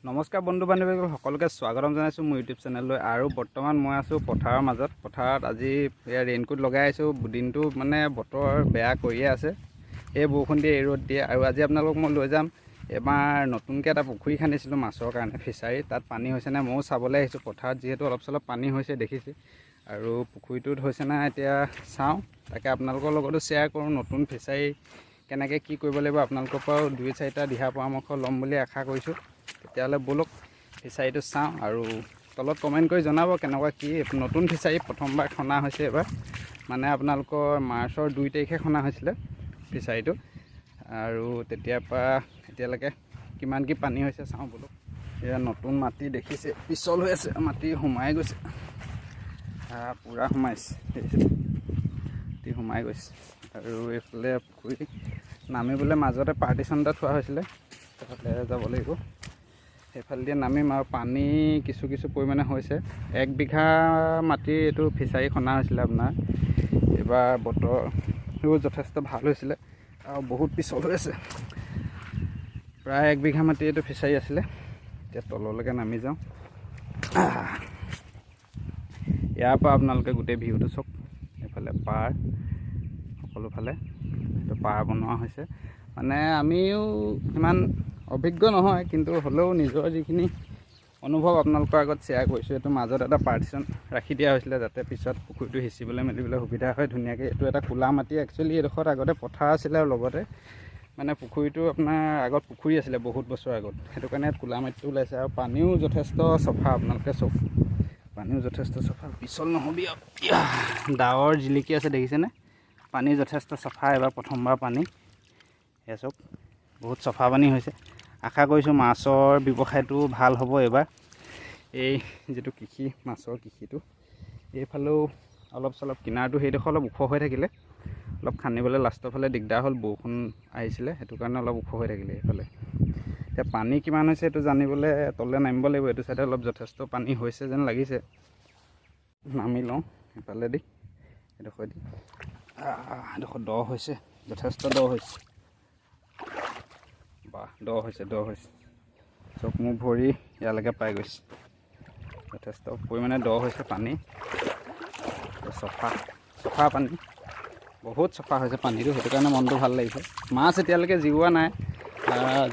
নমস্কাৰ বন্ধু বান্ধৱীসকল, সকলোকে স্বাগতম জনাইছোঁ মোৰ ইউটিউব চেনেললৈ। আৰু বৰ্তমান মই আছোঁ পথাৰৰ মাজত। পথাৰত আজি এয়া ৰেইনকোট লগাই আহিছোঁ। দিনটো মানে বতৰ বেয়া কৰিয়ে আছে, এই বৰষুণ দিয়ে, এই ৰ'দ দিয়ে। আৰু আজি আপোনালোকক মই লৈ যাম, এবাৰ নতুনকৈ এটা পুখুৰী খান্দিছিলোঁ মাছৰ কাৰণে, ফিচাৰী। তাত পানী হৈছেনে ময়ো চাবলৈ আহিছোঁ। পথাৰত যিহেতু অলপ চলপ পানী হৈছে দেখিছে, আৰু পুখুৰীটোত হৈছে নাই এতিয়া চাওঁ, তাকে আপোনালোকৰ লগতো শ্বেয়াৰ কৰোঁ। নতুন ফিচাৰী কেনেকৈ কি কৰিব লাগিব, আপোনালোকৰ পৰাও দুই চাৰিটা দিহা পৰামৰ্শ ল'ম বুলি আশা কৰিছোঁ। তেতিয়াহ'লে ব'লক, ফিচাৰীটো চাওঁ। আৰু তলত কমেণ্ট কৰি জনাব কেনেকুৱা কি। নতুন ফিচাৰী প্ৰথমবাৰ খনা হৈছে এইবাৰ, মানে আপোনালোকৰ মাৰ্চৰ 2 তাৰিখে খনা হৈছিলে ফিচাৰীটো। আৰু তেতিয়াৰ পৰা এতিয়ালৈকে কিমান কি পানী হৈছে চাওঁ ব'লক। এয়া নতুন মাটি দেখিছে, পিছল হৈ আছে, মাটি সোমাই গৈছে, পূৰা সোমাইছে, দেখিছে, মাটি সোমাই গৈছে। আৰু এইফালে পুখুৰী নামিবলৈ মাজতে পাৰ্টিশ্যন এটা থোৱা হৈছিলে, সেইফালে যাব লাগিব, সেইফালেদি নামিম। আৰু পানী কিছু কিছু পৰিমাণে হৈছে। 1 বিঘা মাটিৰ এইটো ফিচাৰী খনা হৈছিলে আপোনাৰ। এইবাৰ বতৰো যথেষ্ট ভাল হৈছিলে আৰু বহুত পিছল হৈ আছে। প্ৰায় 1 বিঘা মাটিৰ এইটো ফিচাৰী আছিলে। এতিয়া তললৈকে নামি যাওঁ। ইয়াৰ পৰা আপোনালোকে গোটেই ভিউটো চাওক। এইফালে পাৰ, সকলোফালে এইটো পাৰ বনোৱা হৈছে। মানে আমিও ইমান অভিজ্ঞ নহয়, কিন্তু হ'লেও নিজৰ যিখিনি অনুভৱ আপোনালোকৰ আগত শ্বেয়াৰ কৰিছোঁ। এইটো মাজত এটা পাৰ্টিশ্যন ৰাখি দিয়া হৈছিলে, যাতে পিছত পুখুৰীটো সিঁচিবলৈ মেলিবলৈ সুবিধা হয় ধুনীয়াকৈ। এইটো এটা ক'লা মাটি। একচুৱেলি এইডোখৰত আগতে পথাৰ আছিলে আৰু লগতে মানে পুখুৰীটো আপোনাৰ আগত পুখুৰী আছিলে বহুত বছৰ আগত, সেইটো কাৰণে ইয়াত ক'লা মাটিটো ওলাইছে। আৰু পানীও যথেষ্ট চফা, আপোনালোকে চাওক, পানীও যথেষ্ট চফা। পিছল নহ'বি আৰু। ডাৱৰ জিলিকি আছে, দেখিছেনে? পানী যথেষ্ট চফা। এইবাৰ প্ৰথমবাৰ পানী, সেয়া চাওক, বহুত চফা পানী হৈছে। আশা কৰিছোঁ মাছৰ ব্যৱসায়টো ভাল হ'ব এইবাৰ, এই যিটো কৃষি, মাছৰ কৃষিটো। এইফালেও অলপ চলপ কিনাৰটো সেইডোখৰ অলপ ওখ হৈ থাকিলে, অলপ খান্দিবলৈ লাষ্টৰ ফালে দিগদাৰ হ'ল, বৰষুণ আহিছিলে, সেইটো কাৰণে অলপ ওখ হৈ থাকিলে এইফালে। এতিয়া পানী কিমান হৈছে সেইটো জানিবলৈ তললৈ নামিব লাগিব। এইটো চাইডে অলপ যথেষ্ট পানী হৈছে যেন লাগিছে। নামি লওঁ সেইফালেদি, এইডোখৰেদি। এইডোখৰ দ হৈছে, যথেষ্ট দ হৈছে। বাহ, দ হৈছে, দ হৈছে। চব মোৰ ভৰি ইয়ালৈকে পাই গৈছে। যথেষ্ট পৰিমাণে দ হৈছে পানী। চফা, চফা পানী, বহুত চফা হৈছে পানীটো, সেইটো কাৰণে মনটো ভাল লাগিছে। মাছ এতিয়ালৈকে জীওৱা নাই।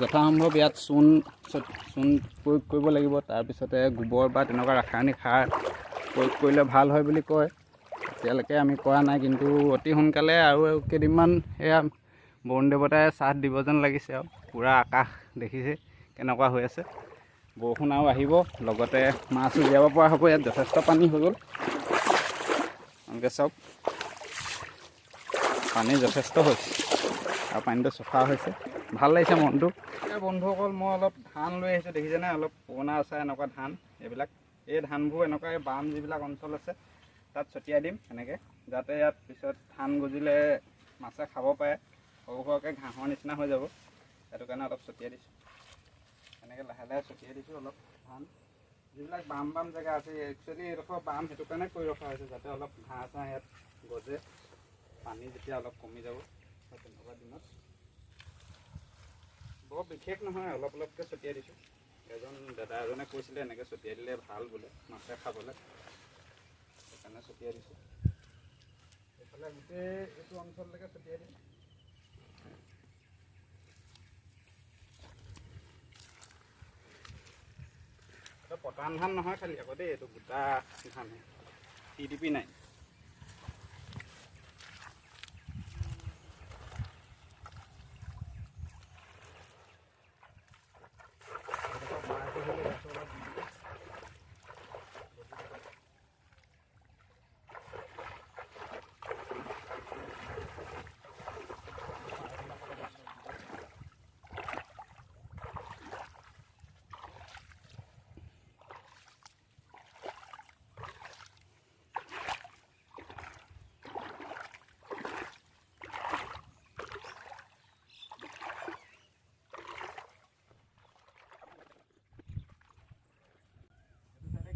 যথাসম্ভৱ ইয়াত চূণ চূণ প্ৰয়োগ কৰিব লাগিব, তাৰপিছতে গোবৰ বা তেনেকুৱা ৰাসায়নিক সাৰ প্ৰয়োগ কৰিলে ভাল হয় বুলি কয়। এতিয়ালৈকে আমি কৰা নাই, কিন্তু অতি সোনকালে আৰু কেইদিনমান এয়া বৰুণ দেৱতাই চাথ দিব যেন লাগিছে। আৰু পূৰা আকাশ দেখিছে কেনেকুৱা হৈ আছে। বৰষুণ আৰু আহিব, লগতে মাছো জীয়াব পৰা হ'ব। ইয়াত যথেষ্ট পানী হৈ গ'ল, আপোনালোকে চাওক, পানী যথেষ্ট হৈছে আৰু পানীটো চফা হৈছে, ভাল লাগিছে মনটো। এতিয়া বন্ধুসকল, মই অলপ ধান লৈ আহিছোঁ, দেখিছেনে? অলপ পুৰণা আছে এনেকুৱা ধান এইবিলাক। এই ধানবোৰ এনেকুৱা এই বাম যিবিলাক অঞ্চল আছে তাত ছটিয়াই দিম এনেকৈ, যাতে ইয়াত পিছত ধান গজিলে মাছে খাব পাৰে। সৰু সৰুকৈ ঘাঁহৰ নিচিনা হৈ যাব, সেইটো কাৰণে অলপ ছটিয়াই দিছোঁ। এনেকৈ লাহে লাহে ছটিয়াই দিছোঁ অলপ ধান, যিবিলাক বাম বাম জেগা আছে। একচুৱেলি এইডোখৰ বাম সেইটো কাৰণে কৰি ৰখা হৈছে, যাতে অলপ ঘাঁহ চাহ ইয়াত গজে, পানী যেতিয়া অলপ কমি যাব তেনেকুৱা দিনত। বৰ বিশেষ নহয়, অলপ অলপকৈ ছটিয়াই দিছোঁ। এজন দাদা এজনে কৈছিলে এনেকৈ ছটিয়াই দিলে ভাল বোলে মাছে খাবলৈ, সেইকাৰণে ছটিয়াই দিছোঁ। এইফালে গোটেই এইটো অঞ্চললৈকে ছটিয়াই দিম। এইটো পতান ধান নহয় খালি আকৌ দেই, এইটো গোটা ধানহে, টিডিপি নাই।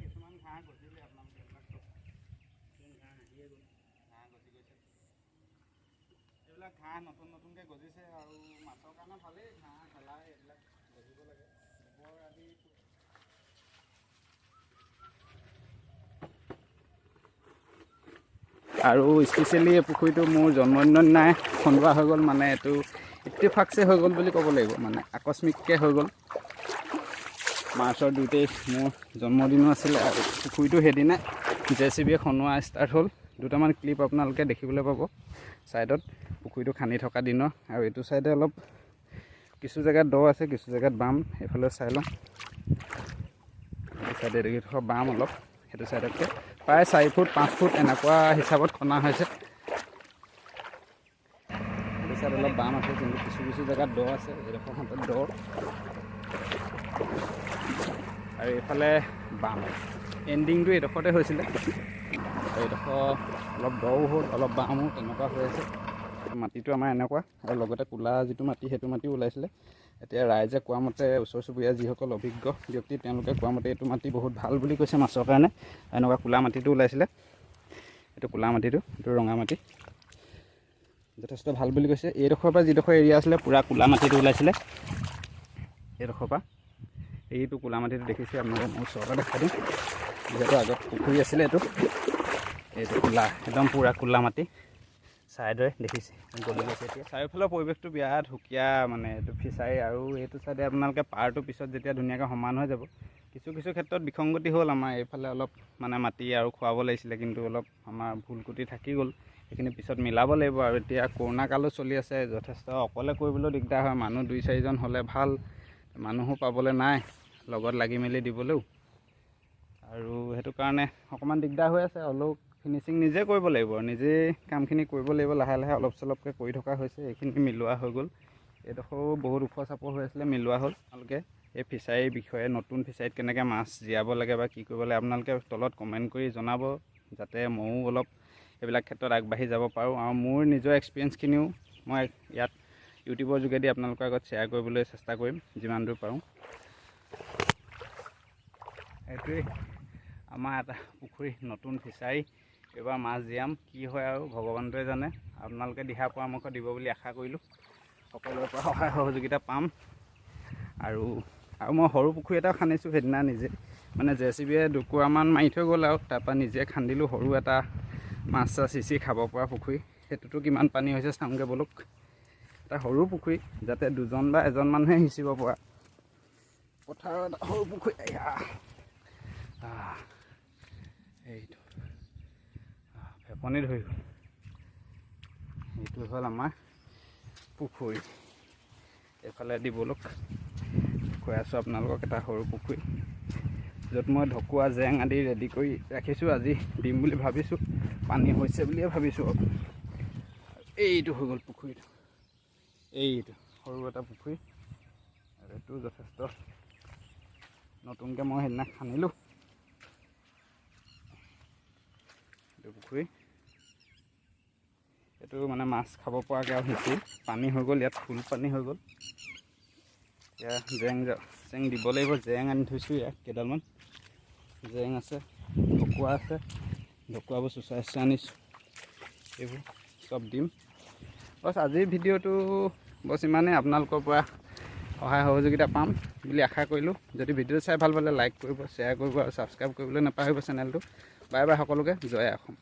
কিছুমান ঘাঁহ গজিলে, আপোনালোকে এইবিলাক চব ঘাঁহ আহিয়ে গ'ল, ঘাঁহ গজি গৈছে। এইবিলাক ঘাঁহ নতুন নতুনকৈ গজিছে আৰু মাছৰ কাৰণে ভালেই। ঘাঁহ, শেলাই এইবিলাক গজিব লাগে, গোবৰ আদি। আৰু স্পেচিয়েলি এই পুখুৰীটো মোৰ জন্মদিনৰ দিনাই খন্দোৱা হৈ গ'ল। মানে এইটো ইত্তেফাকছে হৈ গ'ল বুলি ক'ব লাগিব, মানে আকস্মিককৈ হৈ গ'ল। মাৰ্চৰ 2 তাৰিখ মোৰ জন্মদিনো আছিলে আৰু পুখুৰীটো সেইদিনা জেচিবিয়ে খনোৱা ষ্টাৰ্ট হ'ল। দুটামান ক্লিপ আপোনালোকে দেখিবলৈ পাব ছাইডত পুখুৰীটো খান্দি থকা দিনৰ। আৰু এইটো ছাইডে অলপ কিছু জেগাত দ আছে, কিছু জেগাত বাম। এইফালে চাই লওঁ। এইটো ছাইডে দেখি থকা বাম অলপ, সেইটো ছাইডতকৈ প্ৰায় 4 ফুট 5 ফুট এনেকুৱা হিচাপত খনা হৈছে। সেইটো ছাইড অলপ বাম আছে, কিন্তু কিছু কিছু জেগাত দ আছে। এইডোখৰ হাতত দ আৰু এইফালে বাম। এণ্ডিংটো এইডোখৰতে হৈছিলে। এইডোখৰ অলপ দও হ'ল, অলপ বামো তেনেকুৱা হৈ আছে। মাটিটো আমাৰ এনেকুৱা আৰু লগতে ক'লা যিটো মাটি, সেইটো মাটিও ওলাইছিলে। এতিয়া ৰাইজে কোৱা মতে, ওচৰ চুবুৰীয়া যিসকল অভিজ্ঞ ব্যক্তি, তেওঁলোকে কোৱা মতে এইটো মাটি বহুত ভাল বুলি কৈছে মাছৰ কাৰণে। এনেকুৱা ক'লা মাটিটো ওলাইছিলে। এইটো ক'লা মাটিটো, এইটো ৰঙা মাটি, যথেষ্ট ভাল বুলি কৈছে। এইডোখৰৰ পৰা যিডোখৰ এৰিয়া আছিলে, পূৰা ক'লা মাটিটো ওলাইছিলে এইডোখৰ পৰা। এইটো ক'লা মাটিটো দেখিছে আপোনালোকে, মই ওচৰতে দেখাই দিম। যিহেতু আগত পুখুৰী আছিলে এইটো। এইটো ক'লা, একদম পূৰা ক'লা মাটি। ছাইডৰে দেখিছে গলি গৈছে এতিয়া। চাৰিওফালৰ পৰিৱেশটো বিৰাট সুকীয়া, মানে এইটো ফিচাৰী আৰু এইটো চাইডে আপোনালোকে পাৰটো পিছত যেতিয়া ধুনীয়াকৈ সমান হৈ যাব। কিছু কিছু ক্ষেত্ৰত বিসংগতি হ'ল আমাৰ এইফালে, অলপ মানে মাটি আৰু খুৱাব লাগিছিলে, কিন্তু অলপ আমাৰ ভুল কুটি থাকি গ'ল। সেইখিনি পিছত মিলাব লাগিব। আৰু এতিয়া কৰোণা কালো চলি আছে, যথেষ্ট অকলে কৰিবলৈও দিগদাৰ হয়। মানুহ দুই চাৰিজন হ'লে ভাল, মানুহো পাবলৈ নাই লগত লাগি মেলি দিবলৈও। আৰু সেইটো কাৰণে অকণমান দিগদাৰ হৈ আছে। হ'লেও ফিনিচিং নিজে কৰিব লাগিব আৰু নিজেই কামখিনি কৰিব লাগিব। লাহে লাহে অলপ চলপকৈ কৰি থকা হৈছে। এইখিনি মিলোৱা হৈ গ'ল। এইডোখৰো বহুত ওখ চাপৰ হৈ আছিলে, মিলোৱা হ'ল। আপোনালোকে এই ফিচাৰীৰ বিষয়ে, নতুন ফিচাৰীত কেনেকৈ মাছ জীয়াব লাগে বা কি কৰিব লাগে, আপোনালোকে তলত কমেণ্ট কৰি জনাব, যাতে ময়ো অলপ এইবিলাক ক্ষেত্ৰত আগবাঢ়ি যাব পাৰোঁ আৰু মোৰ নিজৰ এক্সপিৰিয়েঞ্চখিনিও মই ইয়াত ইউটিউবৰ যোগেদি আপোনালোকৰ আগত শ্বেয়াৰ কৰিবলৈ চেষ্টা কৰিম যিমান দূৰ পাৰোঁ। এইটোৱেই আমাৰ এটা পুখুৰী, নতুন ফিচাৰী। এইবাৰ মাছ জীয়াম, কি হয় আৰু ভগৱানটোৱে জানে। আপোনালোকে দিহা পৰামৰ্শ দিব বুলি আশা কৰিলোঁ। সকলোৰে পৰা সহায় সহযোগিতা পাম। আৰু আৰু মই সৰু পুখুৰী এটাও খান্দিছোঁ সেইদিনা নিজে, মানে জেচিবিয়ে দুকুৰামান মাৰি থৈ গ'ল আৰু তাৰপৰা নিজে খান্দিলোঁ সৰু এটা মাছ চাছ সিঁচি খাব পৰা পুখুৰী। সেইটোতো কিমান পানী হৈছে চাওঁগৈ ব'লক। এটা সৰু পুখুৰী, যাতে দুজন বা এজন মানুহে সিঁচিব পৰা পথাৰৰ এটা সৰু পুখুৰী। এয়া এইটো ফেপনি ধৰি গ'ল। এইটো হ'ল আমাৰ পুখুৰী। এইফালে দি ব'লক, কৈ আছোঁ আপোনালোকক। এটা সৰু পুখুৰী, য'ত মই ঢকুৱা, জেং আদি ৰেডি কৰি ৰাখিছোঁ। আজি দিম বুলি ভাবিছোঁ, পানী হৈছে বুলিয়ে ভাবিছোঁ। আৰু এইটো হৈ গ'ল পুখুৰীটো। এইটো সৰু এটা পুখুৰী আৰু এইটো যথেষ্ট নতুনকৈ মই সেইদিনা খান্দিলোঁ এইটো পুখুৰী। এইটো মানে মাছ খাব পৰাকৈ আৰু সিঁচি পানী হৈ গ'ল ইয়াত, ফুল পানী হৈ গ'ল। এতিয়া জেং জেং দিব লাগিব। জেং আনি থৈছোঁ ইয়াত কেইডালমান জেং আছে, ঢকুৱা আছে, ঢকুৱাবোৰ চুঁচাই চুঁচাই আনিছোঁ। এইবোৰ চব দিম। বছ, আজিৰ ভিডিঅ'টো বছ ইমানেই। আপোনালোকৰ পৰা সহায় সহযোগিতা পাম বুলি আশা কৰিলোঁ। যদি ভিডিঅ'টো চাই ভাল পালে, লাইক কৰিব, শ্বেয়াৰ কৰিব আৰু ছাবস্ক্ৰাইব কৰিবলৈ নাপাহৰিব চেনেলটো। বাই বাই সকলোকে, জয় অসম।